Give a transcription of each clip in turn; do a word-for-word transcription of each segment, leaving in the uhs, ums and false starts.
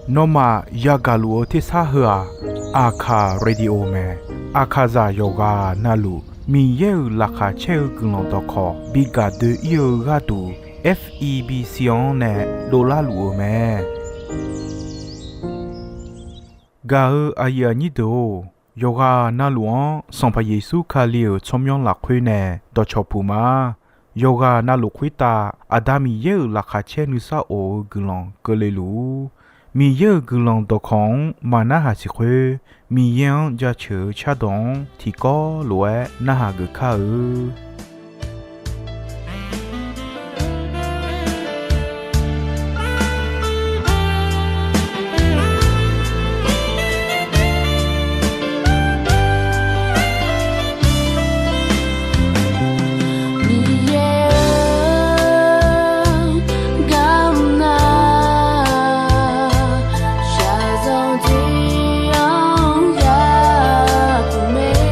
Nawmaf yagaq luf-eu tersar heu-aq, Aqkaq Radio mae. Aqkaqzaq yawqghaq navluf Miqyaer-euq laqkhaq caer-eu guiqlanq dawqkawq bi gaq doe-ir-eu gharduq, F E B C-anr nae dovlar luf-euq mae. Gaq-eu aqyuif aqnyir deuq-or, yawqghaq navluf-anr Sanqpaq Yeqsur Kali-euq tsawrmyanr lafkhoer nae dawqcawq puq ma. Yawqghaq navluf khoertav Aqda Miqyaer-euq laqkhaq caer nuisar of-eu guiqlanq keuvle luf-ur. Miqyaer-euq guiqlanq dawqkawq-anr maqnarhaq siq khoer, Miqyaer-anr jaceuq-eu cardawq-anr tiqkawv lof-aer narhaq geuf kar-eu. Miqyaer-or, garmr nar shaqzanq tiq-anr yapuq mae.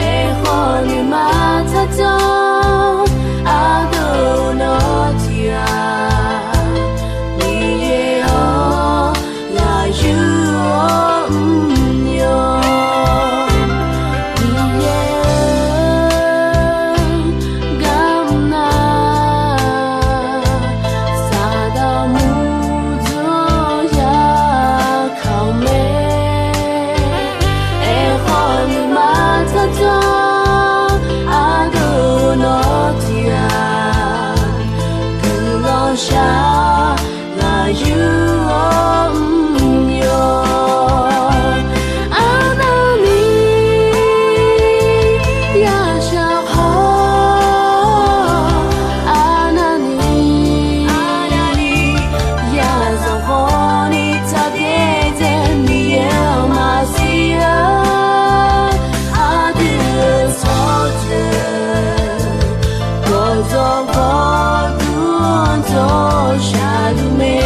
Aerkhawf nuima tsardzanr ardov nawr tiq ghaq, Miqyaer-or, ghaqyur-awr mrnya. Miqyaer-or, garmr nar saqdaq murdzanr ya kaq-eu mae. Aerkhawf nuima tsardzanr ardov nawr tiq ghaq, guiqlanq shar ghaqyur-awr mrnya. Arnavni yashaq khawf, arnavni yazanq khawfni tsaqbyaer dzae Miqyaer-anr maqsiq-a. Aqdui-euq tsawrjeuq gawqdzawq gawqdmr-anr dzawr shaqluf mae.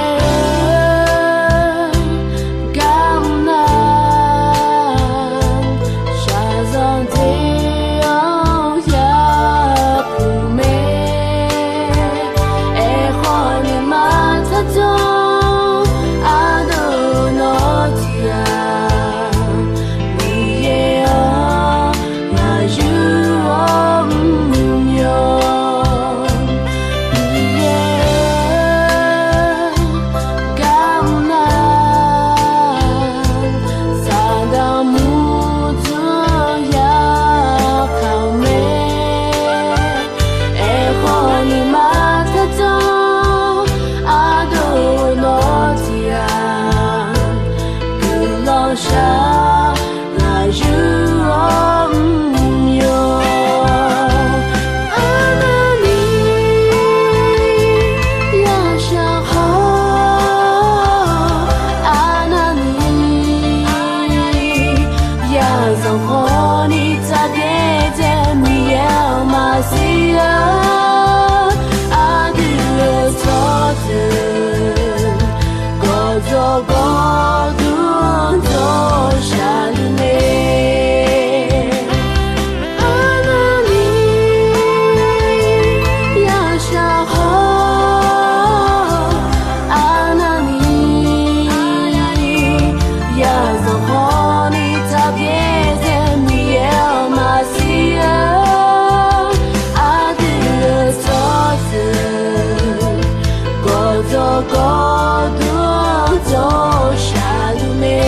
Miqyaer-or, garmr nar shaqzanq tiq-anr yapuq mae. Aerkhawf nuima tsardzanr ardov nawr tiq ghaq, Miqyaer-or, ghaqyur-awr mrnya. Miqyaer-or, garmr nar saqdaq murdzanr ya kaq-eu mae. Aerkhawf nuima tsardzanr ardov nawr tiq ghaq, guiqlanq shar ghaqyur-awr mrnya. Arnavni yashaq khawf, arnavni yazanq khawfni tsaqbyaer dzae Miqyaer-anr maqsiq-a. Aqdui-euq tsawrjeuq gawqdzawq gawqdmr-anr dzawr shaqluf mae. Arnavni yashaq khawf, arnavni yazanq khawfni tsaqbyaer dzae Miqyaer-anr maqsiq-a. Aqdui-euq tsawrjeuq gawqdzawq gawqdmr-anr dzawr shaqluf mae.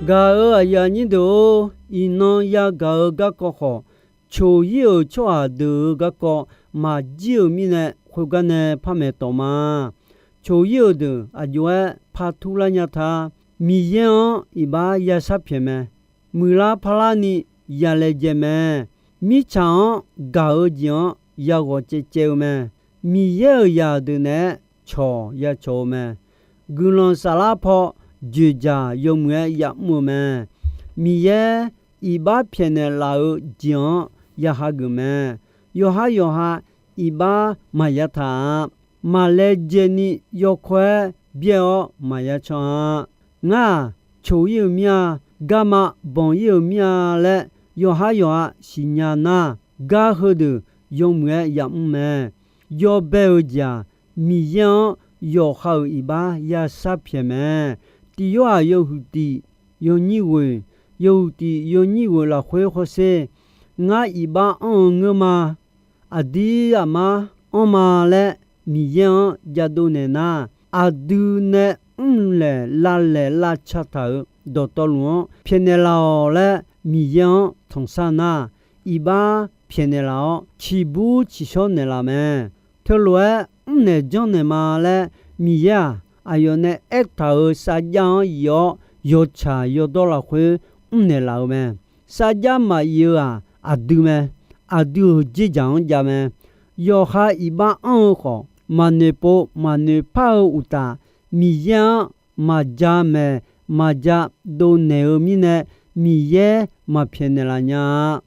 Gaq-euq aqyuif aqnyir deuq-or, iqnan yagaq-eu garkawv khawf, coq-ir-euq tsawrhaq deuq-euq garkawv maqjir-euq mirnae, khoergar nae par maeqtawf ma. Coq-ir-euq deuq aqjox-aer par turlar nya ta. Miqyaer-anr iqbax yashar pyaeq mae. Muiqlar parlarni yalaejae mae. Mirtsaq-anr gaq-eu jeq-anr yaghawq caevcaev-eu mae. Miqyaer-euq zaqdeuq naeq-aer cawq yacawq-eu mae. Guiqlanq saflar paw dzoeqdzaq yawmuiq-aer yamr-eu mae. Miqyaer iqbax pyaeqnaeq laf-eu jeq-anr ya hageuf mae. Yawqhar yawqha iqbax maqya taq-a. Maqlaejae ni yawkawr-aer byaer-awr maqya can-a. Ngar-aq, coq-ir-euq mir-a, garma banq-ir-euq mir-a laer yawqhar yawqha siqnya nar, gar heudeuq yawmuiq-aer yamr mae. Yawbae-euq jeq-aq, Miqyaer-anr yawqha-euq iqbax yashar pyaeq mae. Tiq Yorhaq yawhuiq tiq yawnyir ghoeq, yawhuiq tiq yawnyir ghoeq lafkhoer hawsher, ngar iqbax anr-eu ngeur ma. Aqdir aqmar anr ma laer Miqyaer-anr jadov naeq nar, aqdui nae mrlaeq lavlaeq lavca taq-euq dawqtawvluf-anr pyaeqnaeq laf-awq laer Miqyaer-anr tanqsar nar, iqbax pyaeqnaeq laf-awr ciqbur ciqshawr naeqlaf mae. Teulof-aer mrnaeq janrnaeq ma laer Miqyaer-aq, aqyawf nae aertaq-euq sarjax-anr yif-awr yawtsaq yawdawr lafkhoer mrnaeq laf-eu mae. Sarjax maqyif-eu-aq, aqdui mae. Aqdui-euq dzerdzaq-anr jav mae. Yawqha iqbax anr-eu khawf, maqnoeq pov maqnoeq par-eu uqtaf, Miqyaer-anr maqja maeq maqja dovnaeq-eu mirnae, Miqyaer maqpyaeqnaeq laf nya-a.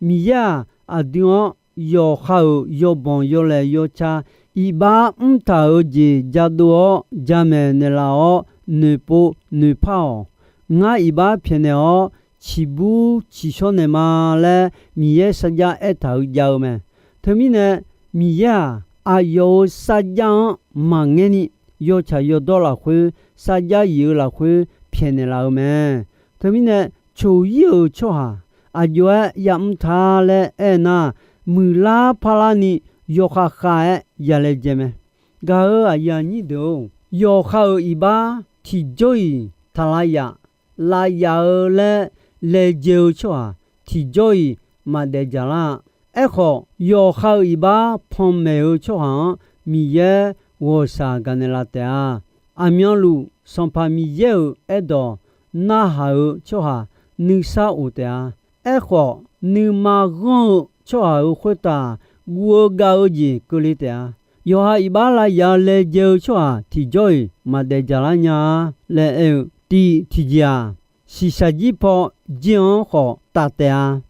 Miqyaer-aq, aqdui-anr yawqha-euq yawbanq yawlaeq yawca iqbax mrtaq-euq jeq jadov-awr jamaeq naeqlaf-awr noeqpov noeqpar-awq. Ngar iqbax pyaeqnaeq-awr ciqbur ciqshawr naeq ma laer Miqyaer sarjax aertaq-eu jav-eu mae. Teumirnae, Miqyaer-aq, aqyawf-euq sarjax-anr maqngaer ni, yawtsaq yawdawr lafkhoer, sarjax yif-eu lafkhoer pyaeqnaeq laf-eu mae. Teumirnae, coq-ir-euq tsawrhaq aqjox-aer yamr ta laer aernar, muiqlar parlar ni yawkhav khav-aer yalaejae mae. Gaq-euq aqyuif aqnyir deuq-or, yawqha-euq iqbax tiqjawr-iq taq lav yaf, lav yaf-eu laer laejae-eu tsawrhaq tiqjawr-iq maqdaef dzaq lar-a. Aerkhawf, yawqha-euq iqbax panmaeq-eu tsawrhaq-anr Miqyaer ghawqshaq gaqnaeq laf taef-a. Aqmyanluf Sanqpaq Miqyaer-euq aerdawq narhaq-eu tsawrhaq nuisar of taef-a. Aerkhawf, nuima ghanr-eu tsawrhaq-euq khoertav guv-eu gav-eu jeq keuvle taef-a. Yawqha iqbax lav yaf-eu laejae-eu tsawrhaq tiqjawr-iq maqdaef dzaq lar nya-a laer aer-eu, tiq tiqjeq-aq, shiqshaq jir paw jir-anr khawf taf taef-a.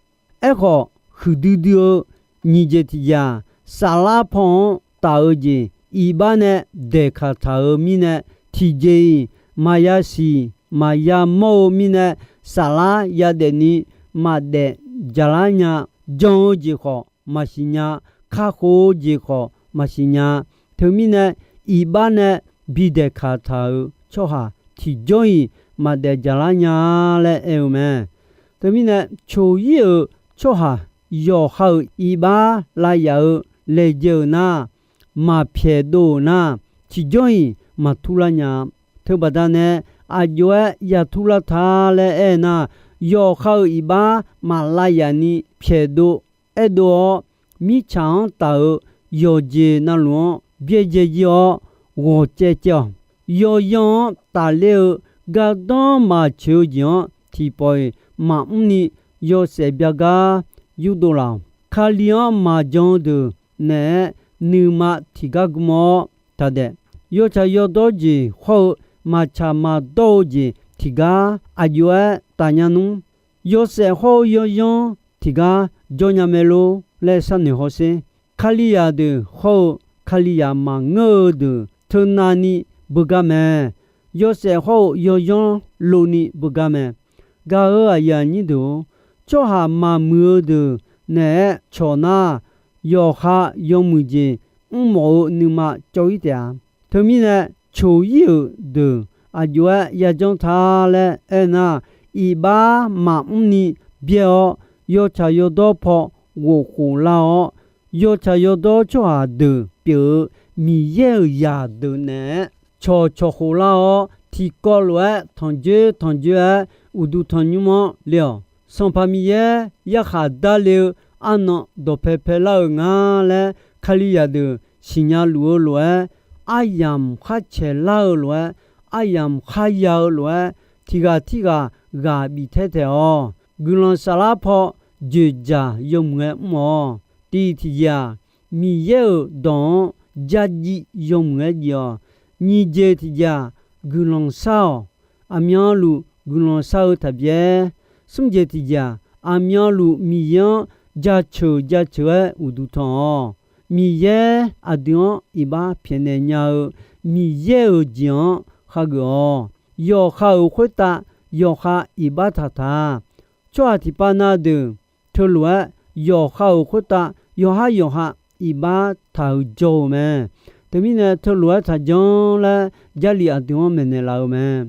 Aerkhawf, huiqdui dui-eu nyiq jeq tiqjeq-aq, saflar paw-anr taf-eu jeq iqbax nae daeqkaq taq-euq mirnae, tiqjeq-iq maqya siq maqya mawr-eu mirnae, saflar yadaef ni maqdaef dzaq lar nya. Jan-eu jeq khawf maqsiq nya, kakhof-eu jeq khawf maqsiq nya. Teumirnae, iqbax nae bi daeqkaq taq-euq tsawrhaq tiqjawr-iq maqdaef dzaq lar nya laer aer-eu mae. Teumirnae, coq-ir-euq tsawrhaq yawqha-euq iqbax lav yaf-eu laejae-euq nar, maqpyaeq dov-euq nar, tiqjawr-iq maqtur lar nya. Teubaqda nae aqjox-aer yatur lar ta laer aer nar, yawqha-euq iqbax maqlav yaf ni pyaeqdov aerdov-awr, mirtsaq-anr taf-euq yawqjeq navluf-anr byaerdzae jir-awr ghawqcaev caev-awq. Yawzanr-anr tafler-eu gardanr maqtsoeq-eu jeq-anr tiqpawf-iq maqmr ni yawshaef byagar yurdov laf-awq. Kali-anr maqjan-eu deuq naeq-aer nuima tiqgar gm-awr taqdaef. Yawtsaq yawdawr jeq hawr-eu maqtsaq maqdawr-eu jeq tiqgar aqjox-aer tafnya nmr. Yawshaef hawr-eu yawzanr tiqgar jawr nya mae lor laer sharnoeq hawsher. Kalizaq deuq hawr-eu Kalizaq maqngeur-eu deuq teunav ni beugar mae. Yawshaef hawr-eu yawzanr lov ni beugar mae. Gaq-euq aqyuif aqnyir deuq-or, tsawrhaq maqmuiq-eu deuq naeq-aer cawq nar, yawqha yawmuiq jeq mrmawf-eu nuima cawv-ir taef-a. Teumirnae, coq-ir-euq deuq aqjox-aer yajanr ta laer aernar, iqbax maqmr ni byaer-awr, yawtsaq yawdawr paw ghofkhof lar-awr, yawtsaq yawdawr tsawrhaq deuq pyeuf-eu Miqyaer-euq zaqdeuq naeq-aer cawq cawq khof lar-awr, tiqkawv lof-aer tanqjoer tanqjoer-aer uqduq tanqnymr-anr le-awq. Sanqpaq Miqyaer yarkhaq darle-eu arnan dawqpae paelar-eu nga laer, Kalizaq deuq siqnya luf-eu lof-aer, aryamq khar caeqlar-eu lof-aer, aryamq khar ya-eu lof-aer, tiq ghaq tirghaq ghaq bif taer taeq-awq. Guiqlanq saflar paw joeqdzaq yawmuiq-aer mr-awq. Tiq tiqjeq-aq, Miqyaer-euq dawq-anr jardziv yawmuiq-aer dziv-awq. Nyiq jeq tiqjeq-aq, guiqlanq shar-awq. Aqmyanluf guiqlanq shar-eu taqbyaer. Smr jeq tiqjeq-aq, aqmyanluf Miqyaer-anr jaceuq jaceuq-aer uqduq tanq-awq. Miqyaer aqdui-anr iqbax pyaeqnaeq nya-eu Miqyaer-euq jeq-anr khageuf-awq. Yawqha-euq khoertav yawqha iqbax taqtaq-a. Tsawrhaq tiqpav na deuq teulof-aer yawqha-euq khoertav yawqhar yawqha iqbax taq-euq jawr-eu mae. Teumirnae teulof-aer taqjanr laer Jarlif aqdui-anr maeqnaeq laf-eu mae.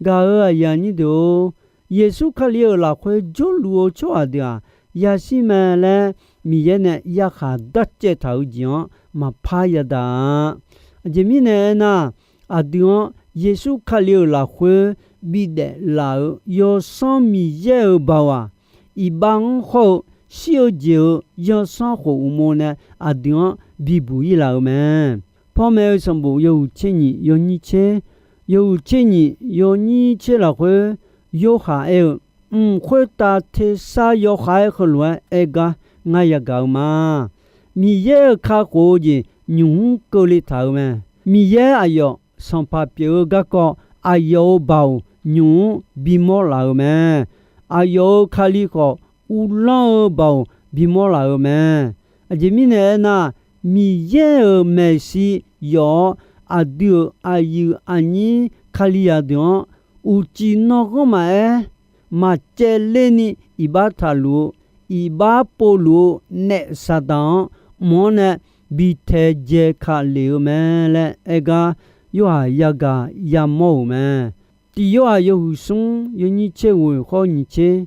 Gaq-euq aqyuif aqnyir deuq-or, Yeqsur Kali-euq lafkhoer jawrluf-eu tsawrhaq deuq-aq, yashir mae laer Miqyaer nae yarkhaq darcaev taq-euq jeq-anr maqpar yadaq-a. Aqjeq mirnae aernar, aqdui-anr Yeqsur Kali-euq lafkhoer bidaef laf-euq Yawsanr Miqyaer-euq baoq-aq, iqbax-anr hawr-eu shir-eu jeq-euq yawsanr khof uqmov nae aqdui-anr bibuq-ir laf-euq mae. Pawmaeq-eu sanqbof yawhuiq tser nyiq yawnyir tser, yawhuiq tser nyiq yawnyir tser lafkhoer, Yorhaq aer-eu, Mq khoertav tersar yawkhav-aer heulof-aer aer gar ngar yagaq-eu ma. Miqyaer-euq kakhof-eu jeq nymq-mr keuvle taq-euq mae. Miqyaer aqyawf sanqpaq pyeuf-eu garkawv aqyawf-euq baoq nymq-mr bimawr laf-euq mae. Aqyawf-euq Kali khawf, uvlanr-eu baoq bimawr laf-euq mae. Aqjeq mirnae aernar, Miqyaer-euq maeqshi yawf-awr, aqdui-euq aqyuif aqnyir Kalizaq deuq-anr uqcif nanrghanr maqaer, maqcaevler ni iqbax taqluf-eu, iqbax povluf-eu naef Saqdaq-anr mq-anr nae bi taedzae ka lef-eu mae laer aer gar, Yorhaq yagaq yamawr-euq mae. Tiq Yorhaq yawhuiq smr yawnyir tser ghoeq khawr nyiq tser,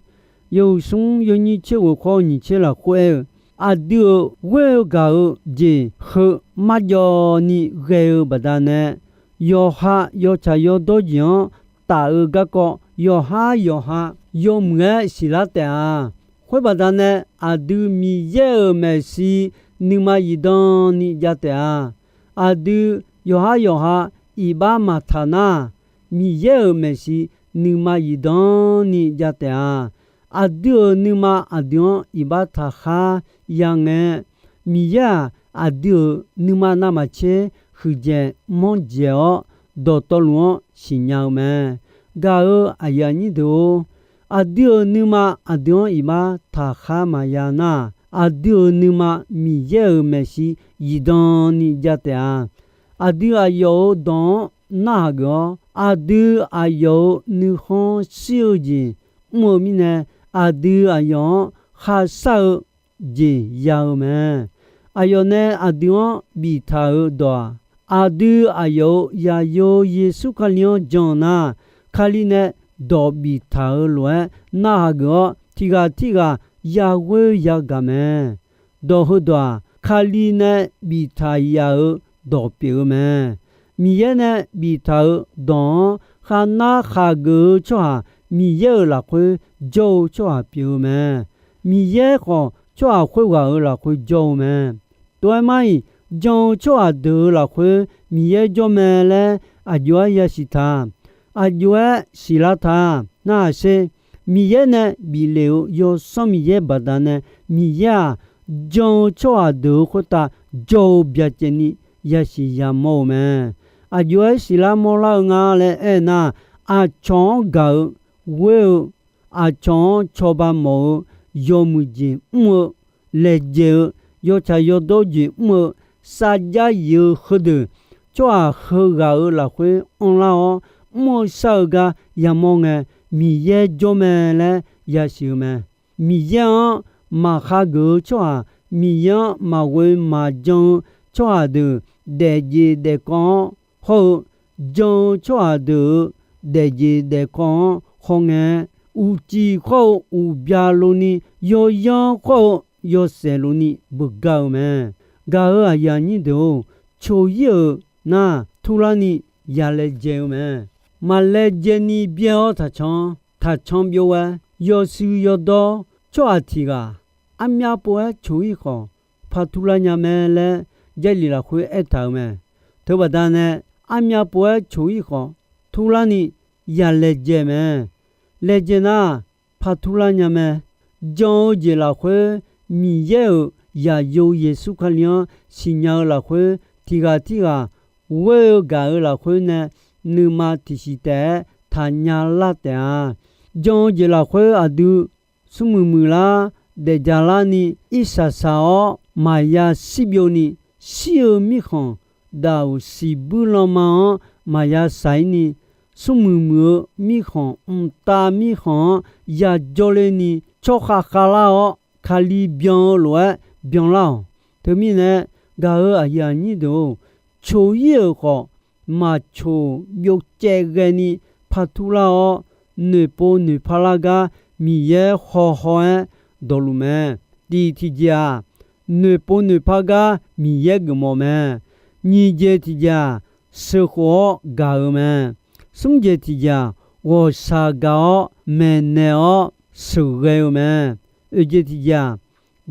yawhuiq smr yawnyir tser ghoeq khawr nyiq tser lafkhoer aer-eu, aqdui-euq ghoer-eu gaq-eu jeq heu marjawv ni ghae-eu baqdanae, yawqha yawtsaq yawdawr jeq-anr taf-eu garkawv yawqhar yawqha yawmuiq-aer siqlar taef-a. Khoer baqdanae, aqdui Miqyaer-euq maeqshi nuima zifdan ni jav taef-a. Aqdui yawqhar yawqha iqbax maqtaq nar, Miqyaer-euq maeqshi nuima zifdan ni jav taef-a. Aqdui-euq nuima aqdui-anr iqbax taqkhar ya ngae, Miqyaer-aq, aqdui-euq nuima navmaqtser huiqdzaeq manrdzaeq-awr, dawqtawvluf-anr siqnya-eu mae. Gaq-euq aqyuif aqnyir deuq-or, aqdui-euq nuima aqdui-anr iqbax taqkhar maqya nar, aqdui-euq nuima Miqyaer-euq maeqshi zifdan ni jav taef-a. Aqdui aqyawf-euq dawq-anr narhaq geuf-awr, aqdui aqyawf-euq nuikhanr shir-eu jeq mr-eu mirnae, aqdui aqyawf-anr kharshar-eu jeq ya-eu mae. Aqyawf nae aqdui-anr biftaq-euq dawq-aq, aqdui aqyawf-euq Zaqyo Yeqsur Kali-anr jan-eu nar, Kali nae dawq biftaq-euq lof-aer narhaq geuf-awr, tiq ghaq tirghaq yaghoer yagaq mae. Dawq heudawq-aq, Kali nae biftaq yaf-euq dawq pyeuf-eu mae. Miqyaer nae biftaq-euq dawq-anr kharnar khaqgeuf-eu tsawrhaq, Miqyaer-euq lafkhoer jawr-eu tsawrhaq pyeuf-eu mae. Miqyaer khawf, tsawrhaq khoerghaq-euq lafkhoer jawr-eu mae. Tov-aer mar-iq, jan-eu tsawrhaq deuq-euq lafkhoer Miqyaer jawr mae laer aqjox-aer yasiq taq. Aqjox-aer siqlar taq. Narhaq sher. Miqyaer nae bif lef-euq Yawsanr Miqyaer baqdanae, Miqyaer-aq, jan-eu tsawrhaq deuq-euq khoertav jawr-eu byacaevni yasiq yamawr-eu mae. Aqjox-aer siqlar mawrlar-eu nga laer aernar, aqcawq-anr gaq-eu, ghoer-eu, aqcawq-anr cawba mawf-eu, yawmuiq jeq mr-eu, laejae-eu, yawtsaq yawdawr jeq mr-eu, sarjax yif-eu heudeuq, tsawrhaq heughaq-euq lafkhoer anrlar-awr, mr-eu shar-eu gar yamawr ngae, Miqyaer jawr mae laer yasiq-eu mae. Miqyaer-anr maqkhar geuf-eu tsawrhaq, Miqyaer-anr maqghoe maqjan-eu tsawrhaq deuq daefjeq daefkawv-anr hawr-eu, jan-eu tsawrhaq deuq-euq daefjeq daefkawv-anr hawngae, uqcif khawr-eu uqbya lov ni, yawyanr khawr-eu yawshaef lov ni beugar-eu mae. Gaq-euq aqyuif aqnyir deuq-or, coq-ir-euq nar turlarni ya laejae-eu mae. Maq laejae ni byaer-awr taqcan, taqcan byov-aer yawshuif yawdawr tsawrhaq tiq ghaq armyav pov-aer coq-ir khawf, par turlar nya mae laer, Jarlif lafkhoer aertaq-euq mae. Teubaqda nae, armyav pov-aer coq-ir khawf, turlarni ya laejae mae. Laejae nar, par turlar nya mae. Jan-eu jeq lafkhoer, Miqyaer-euq zaqyo Yeqsur Kali-anr siqnya-eu lafkhoer, tiq ghaq tirghaq ghoer-eu gaq-euq lafkhoer nae, nuima tiqsiq taef-aer taqnya lar taef-a. Jan-eu jeq lafkhoer aqdui smrmuiq muiqlar, daefja larni irsaq saq-awr maqya shirbyovni, shir-eu mirkhanq daq-uq siqbuir lanma-anr maqya shaq-ir ni, smrmuiq muiq-eu mirkhanq, mqtav mirkhanq-anr yajawr ler ni, tsawrkhav khavlar-awr, Kali byan-eu lof-aer byanlar-awq. Teumirnae, gaq-euq aqyuif aqnyir deuq-or, coq-ir-euq khawf, maqcoq byovcaev ghaeni par turlar-awr, noeqpov noeqpar lar gar Miqyaer haw haw-aer dawqluf mae. Tiq tiqjeq-aq, noeqpov noeqpar gar Miqyaer geufmawf mae. Nyiq jeq tiqjeq-aq, sheuqkhof-awr gaq-euq mae. Smr jeq tiqjeq-aq, ghawqshaq gaq-awr maeqnaeq-awr sheuqghae-eu mae. Oeq jeq tiqjeq-aq,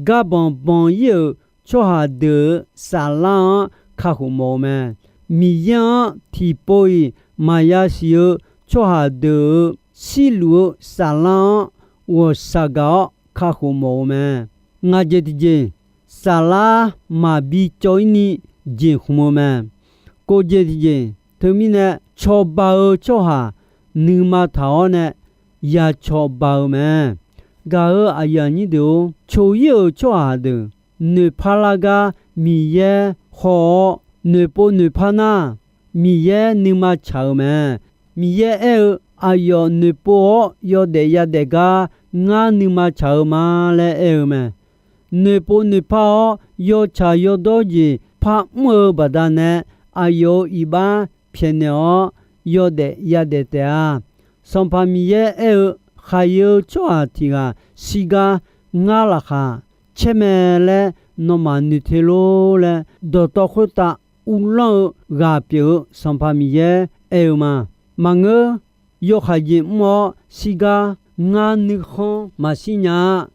garbanq banq-ir-euq tsawrhaq deuq-euq saflar-anr kakhof mawf-eu mae. Miqyaer-anr tiqpov-iq maqya siq-eu tsawrhaq deuq-euq shirluf-eu saflar-anr ghawqshaq gaq-awr kakhof mawf-eu mae. Ngaq jeq tiqjeq, saflar maqbi cawv-ir ni jeqhmq-eu mae. Kov jeq tiqjeq, teumirnae cawba-eu tsawrhaq nuima taq-awr nae ya cawba-eu mae. Gaq-euq aqyuif aqnyir deuq-or, coq-ir-euq tsawrhaq deuq noeqpar lar gar Miqyaer haw-awr, noeqpov noeqpar nar, Miqyaer nuima tsaq-eu mae. Miqyaer aer-eu, aqyawf noeqpov-awr yawdaef yadaef gar ngar nuima tsaq-eu ma laer aer-eu mae. Noeqpov noeqpar-awr yawtsaq yawdawr jeq par mr-eu baqdanae, aqyawf-euq iqbax pyaeqnaeq-awr yawdaef yadaef taef-a. Sanqpaq Miqyaer aer-eu, khaqyae-eu tsawrhaq tiq ghaq shirgar ngar laqkhaq caer mae laer nawmaf noeq te lor laer, dawqtawv khoertav uvlanr-eu ghaq pyeuf-eu Sanqpaq Miqyaer aer-eu ma. Maqngeur, yawhaiq jeq mr-awr shirgar ngar nuikhanr maqshir nya-a.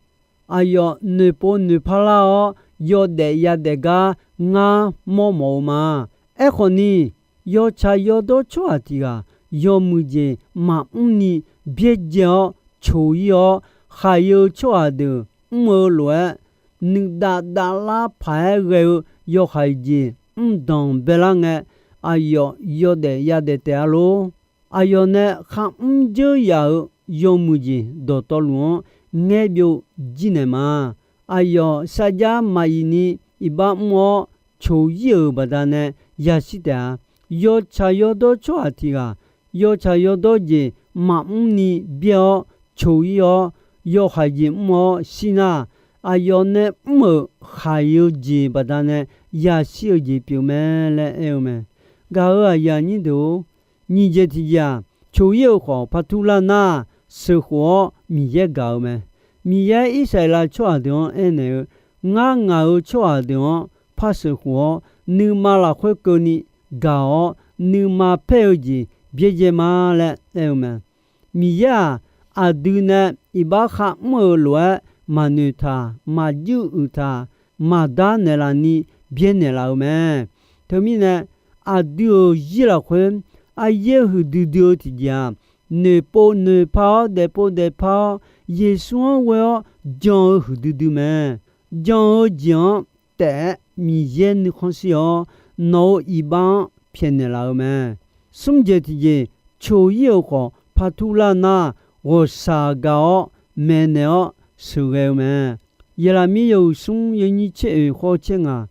Aqyawf noeqpov noeqpar lar-awr yawdaef yadaef gar ngar mawrmawf-eu ma. Aerkhawf ni, yawtsaq yawdawr tsawrhaq tiq ghaq yawmuiq jeq maqmr ni byaerdzae-awr coq-ir-awr, khaqyae-eu tsawrhaq deuq mr-eu lof-aer, nuidav davlar paq-aer ghae-eu yawhaiq jeq mrdanq baelar ngae, aqyawf yawdaef yadaef taef-a lor. Aqyawf nae kharmr dzeur yaf-euq yawmuiq jeq dawqtawvluf-anr ngaer byov jir naeq ma. Aqyawf sarjax maqyif ni iqbax mr-awr coq-ir-euq baqdanae yashir taef-a. Yawtsaq yawdawr tsawrhaq tiq ghaq yawtsaq yawdawr jeq maqmr ni byaer-awr coq-ir-awr, yawhaiq jeq mr-awr shir nar, aqyawf nae mr-euq khaqyae-eu jeq baqdanae yashir-eu jeq pyeuf mae laer aer-eu mae. Gaq-euq aqyuif aqnyir deuq-or, nyiq jeq tiqjeq-aq, coq-ir-euq khawf par turlar nar, sheuqkhof-awr Miqyaer gaq-eu mae. Miqyaer Irsaqleqlav tsawrhaq deuq-anr aernaeq-eu, Ngar ngaq-euq tsawrhaq deuq-anr par sheuqkhof-awr, nuima lafkhoer keuvni gaq-awr, nuima paer-eu jeq byaerdzae ma laer aer-eu mae. Miqyaer-aq, aqdui nae iqbax kharmr-euq lof-aer maqnoeq taq, maqjuir uiq taq, maqdar naeqlaf ni byaernaeq laf-eu mae. Teumirnae, aqdui-euq zir lafkhoer aryaer huiqdui dui-eu tiqjeq-aq, noeqpov noeqpar-awr daefpov daefpar-awr, Yeqsur-anr ghoe-awr jan-eu huiqdui dui mae. Jan-eu jeq-anr taef-aer Miqyaer nuikhanr shir-awr, nawq-euq iqbax-anr pyaeqnaeq laf-eu mae. Smr jeq tiqjeq, coq-ir-euq khawf par turlar nar, ghawqshaq gaq-awr maeqnaeq-awr sheuqghae-eu mae. Yeqlaqmir yawhuiq smr yawnyir tser oeq khawr-eu tser ngaq,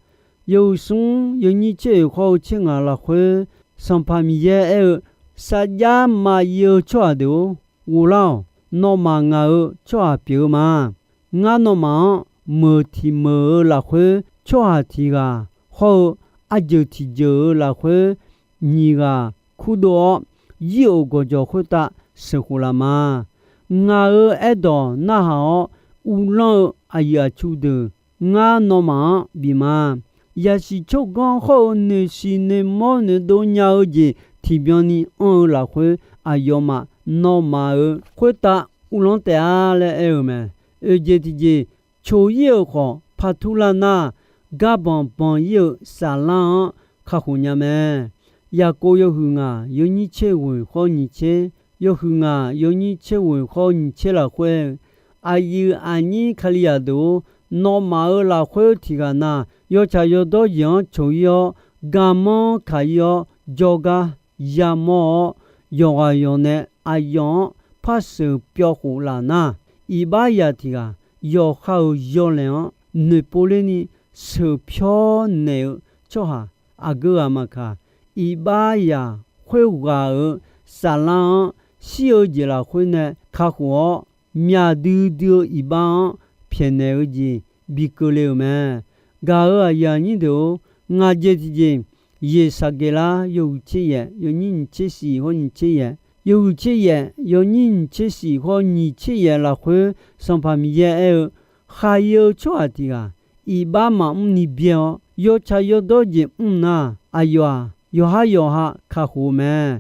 yawhuiq smr yawnyir tser oeq khawr-eu tser ngaq lafkhoer, Sanqpaq Miqyaer aer-eu, Sarjax maqyif-eu tsawrhaq deuq-or, ghoflar-awq. Nawmaf ngaq-euq tsawrhaq pyeuf-eu ma. Ngar nawmaf-anr meuq tiq meuq-eu lafkhoer tsawrhaq tiq ghaq hawr-eu, arjeuq tiqjeuq-eu lafkhoer nyiq ghaq kurdov-awr, yir-euq gawqjawq khoertav sheuqkhof laf ma. Ngaq-euq aerdawq narhaq-awr uvlanr-eu aqyuif aqtsu deuq, ngar nawmaf-anr bif ma. Yasiq tsawrganr hawr-eu noeqsiq noeqmawr noeqdov nya-eu jeq tiqbyan ni anr-eu lafkhoer, aqyawfmaf nawmaf-euq khoertav uvlanr taef-a laer aer-eu mae. Oeq jeq tiqjeq, coq-ir-euq khawf, paqtur lar nar, garbanq banq-ir-eu saflar-anr kakhof nya mae. Yaqkov yawhuiq ngaq yawnyir tser ghoeq khawr nyiq tser, yawhuiq ngaq yawnyir tser ghoeq khawr nyiq tser lafkhoer, aqyuif aqnyir Kalizaq deuq-or, nawmaf-euq lafkhoer tiq ghaq na, yawtsaq yawdawr jeq-anr coq-ir-awr, garmanr kaq-ir-awr, jawrgar yamawr-awr, yawqghaq yawqnae aqyawf-anr par sheuq pyawv khof laf nar, iqbax zaq tiq ghaq yawqha-euq yawlaeq-anr noeqpov lerni sheuq pyawr naeq-eu tsawrhaq aqgeu ghaq maqkaq, iqbax zaq khoerghaq-euq saflar-anr shir-eu jeq lafkhoer nae kakhof-awr, myaq duidui-eu iqbax-anr pyaeqnaeq-eu jeq bi keuvle-euq mae. Gaq-euq aqyuif aqnyir deuq-or, ngaq jeq tiqjeq, Yeqsaqgeqlar yawhuiq tser yaef yawnyir nyiq tser shif hawr nyiq tser yaef, yawhuiq tser yaef yawnyir nyiq tser shif hawr nyiq tser yaef lafkhoer, Sanqpaq Miqyaer aer-eu, khaq-ir-eu tsawrhaq tiq ghaq iqbax maqmr ni byaer-awr, yawtsaq yawdawr jeq mr nar, aqyawf-aq, yawqhar yawqha kakhof-eu mae.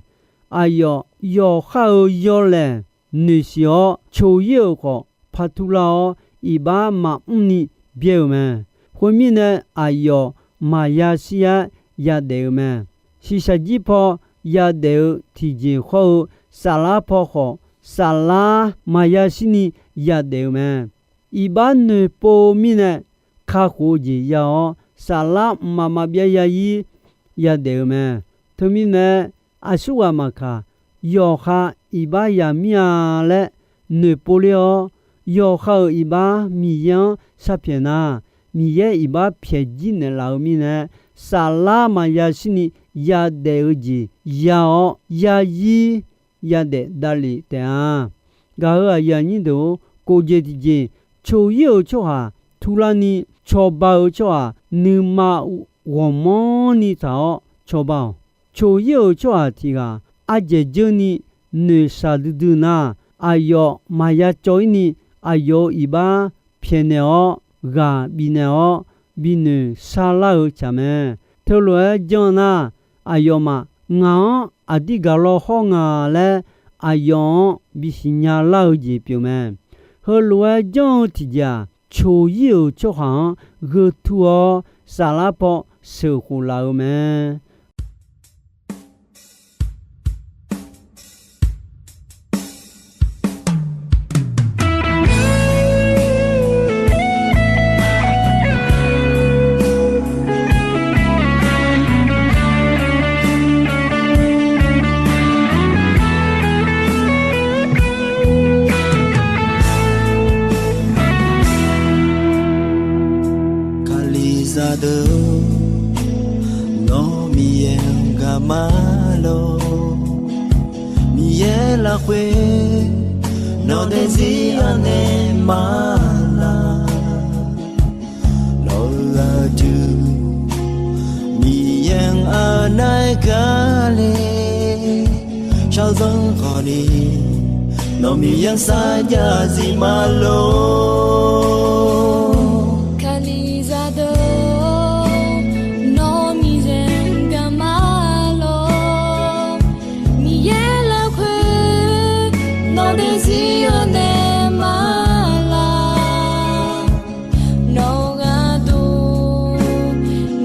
Aqyawf, yawqha-euq yawlaeq noeqsiq-awr, coq-ir-euq khawf, paqtur lar-awr, iqbax maqmr ni byaer-euq mae. Khoermirnae, aqyawf maqya shir-aer yadaef-eu mae. Shiqshaq jir paw yadaef-eu tiqjeq hawr-eu, saflar paw khawf, saflar maqya shirni yadaef-eu mae. Iqbax noeqpov-eu mirnae, kakhof-eu jeq ya-awr, saflar mqmaq maqbyav ya-ir yadaef-eu mae. Teumirnae, aqsurghaq maqkaq, yawqha iqbax yamir-a laer noeqpov ler-awr, yawqha-euq iqbax Miqyaer-anr sharpyaeq nar, Miqyaer iqbax pyaeq jir naeqlaf-eu mirnae, saflar maqya shirni yadaef-eu jeq ya-awr, ya-ir yadaef davlef taef-a. Gaq-euq aqyuif aqnyir deuq-or, kof jeq tiqjeq, coq-ir-euq tsawrhaq turlarni cawba-eu tsawrhaq nuima ghawqmanrni taq-awr cawba-awq. Coq-ir-euq tsawrhaq tiq ghaq ardzaeq dzeur ni noeqshaq duidui nar, aqyawf maqya cawv-ir ni, aqyawf-euq iqbax pyaeqnaeq-awr, ghaq bifnaeq-awr, binoeq sharlar-eu tsaq mae. Teulof-aer janr nar, aqyawfmaf ngaq-anr aqdir gaq law hawr nga laer, aqyawf-anr bisiq nya lar-eu jeq pyeuf mae. Heulof-aer janr-eu tiqjeq-aq, coq-ir-euq tsawrhaq-anr gheu tur-awr, saflar paw sheuqkhof laf-eu mae. Kalizaq deuq-or, nawr Miqyaer-anr gaq ma lor. Miqyaer lafkhoer nawq daefzir-anr naeq ma laq. Nawq-eu aqdui Miqyaer-anr aqnav-aer gaq le. Shawrzanr khawfni nawq Miqyaer-anr sarjax zif ma lor. Kalizaq deuq-or, nawr Miqyaer-anr gaq ma lor. Miqyaer lafkhoer nawq daefzir-anr naeq ma laq. Nawq-eu aqdui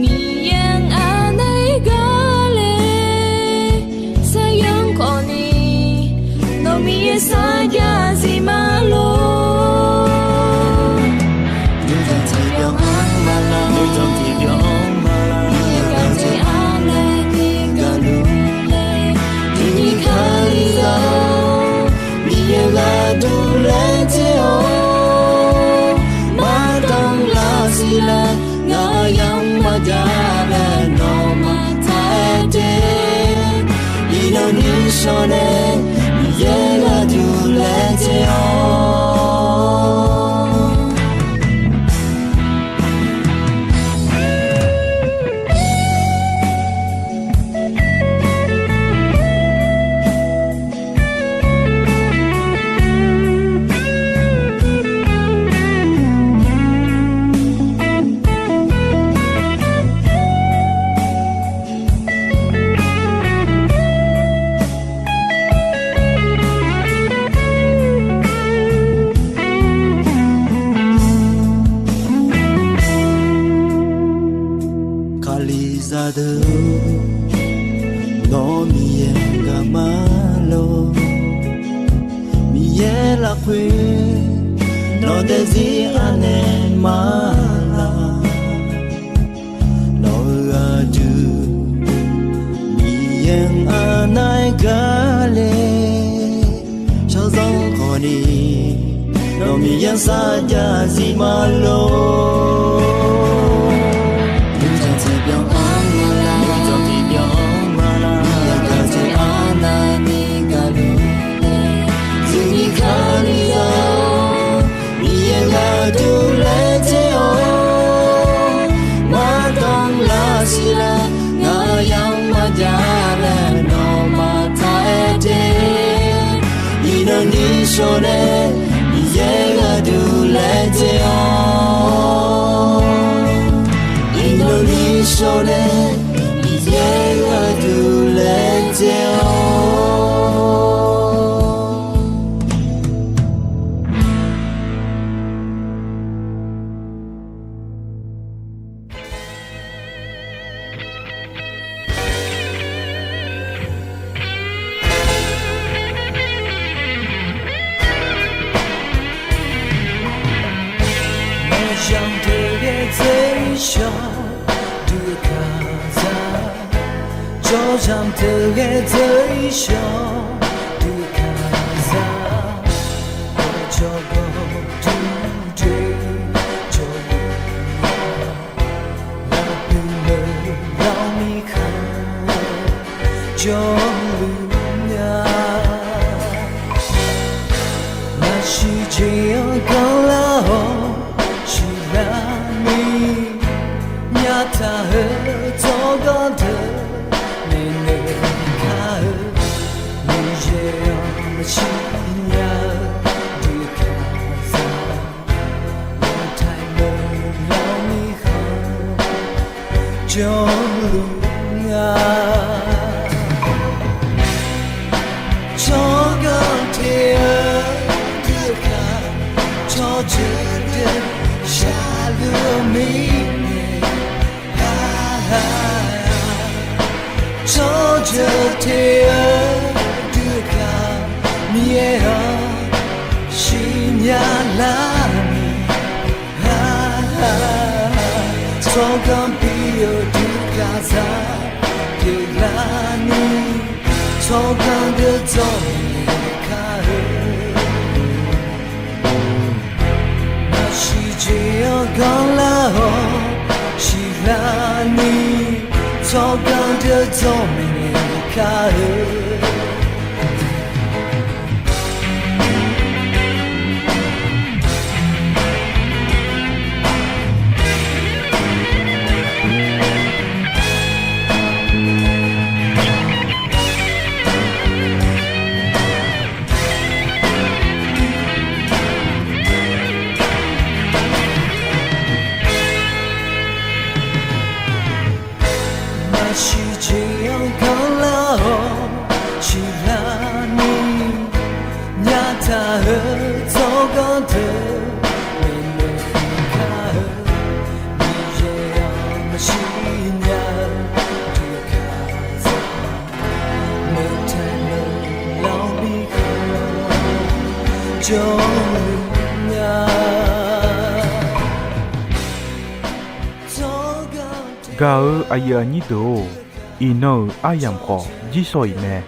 Miqyaer-anr aqnav-aer gaq le. Shawrzanr khawfni nawq Miqyaer sarjax zif ma lor. Nymrdanq tiqbyan-anr ma laq, nymrdanq tiqbyan-anr ma laq, Miqyaer gaq jeq aqnav-aer gaqluf le. Nyiq nyiq Kalizaq-or, Miqyaer gharduq laejae-awr, mardanq lar siq laer, ngaq-euq yamq maqjav laer nawmaf taq-aer de. Iqnan nuishawr nae Miqyaer gharduq laejae-awr. Zaqdeuq-or, nawr Miqyaer gaqma lor. Miqyaer lafkhoer nawq daefzir anaeq ma laq. Nawq-euq aqdui Miqyaer-anr arnav-aer gar le. Shawrzanr khawfni nawq Miqyaer sarjax zif ma lor. Nuijan tiqbyan-anr ma laq, nuijan tiqbyan-anr ma laq. Miqyaer gaqdzae arnavni gaqluf nae, zirni Kalizaq-or, Miqyaer gharduq laejae-awr, maqdanr lar siqlar, ngaq yamq maqjav laer nawmaf taq-aer taef. Iqnan ni shawr nae Miqyaer gharduq laejae-awr, iqnan ni shawr nae Miqyaer gharduq laejae-awr. Nawq zanq deuq ghae dzeur-ir shawq dui kaqzaq, jawrzanq deuq ghae dzeur-ir shawq dui kaqzaq, jawrgawv duq dzoer jawrluf nya, lafpuq meuq lawr mirkhanq jawrluf nya. Naqsiq jeq-anr ganrlar-awr siqlar ni, nyataq-eu tsawrganr deuq maeqnaeq kar-eu, Miqyaer-anr maqsiq nya-eu dui kaqzaq, lawqtaiq meuq lawr mirkhanq jawrluf nga. Tsawrganr te-eu dui kaq, tsawrjeuq deuq shaqluf-eu mirnae, tsawrjeuq te-eu dui kaq, Miqyaer-anr siqnya larni, tsawrganr pir-eu dui kaqzaq pyeuflarni, tsawrganr deuq dzawr maeqnaeq kar-eu, naqsiq jeq-anr ganrlar-awr siqlar ni, tsawrganr deuq dzawr maeqnaeq kar-eu. Naqsiq jeq-anr ganrlar-awr siqlar ni, nyataq-eu tsawrganr deuq maeqnaeq kar-eu, Miqyaer-anr maqsiq nya-eu dui kaqzaq, meuq taeq meuq lawr mirkhanq jawrluf nya. Gaq-eu aqyuif aqnyir deuq-or, iqnan-euq aryamq khawf jirsawq iq mae.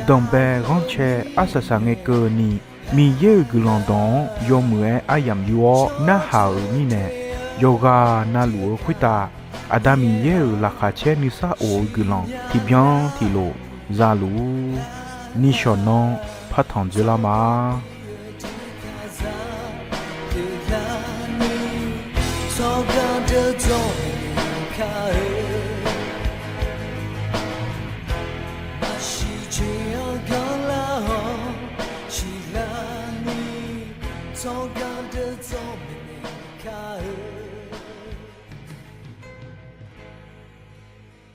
Danqbae ghanrcae arsaq saq ngae keuvni, Miqyaer-euq guiqlanq dawq-anr yawmuiq-aer aryamq yur-awr narhaq-euq mirnae, yawqghaq navluf-eu khoertav Aqda Miqyaer-euq laqkhaq caer nuisar of-eu guiqlanq tiqbyan tiqlof zaluf-ur. Nishawq nanr partanq dzoerlar ma.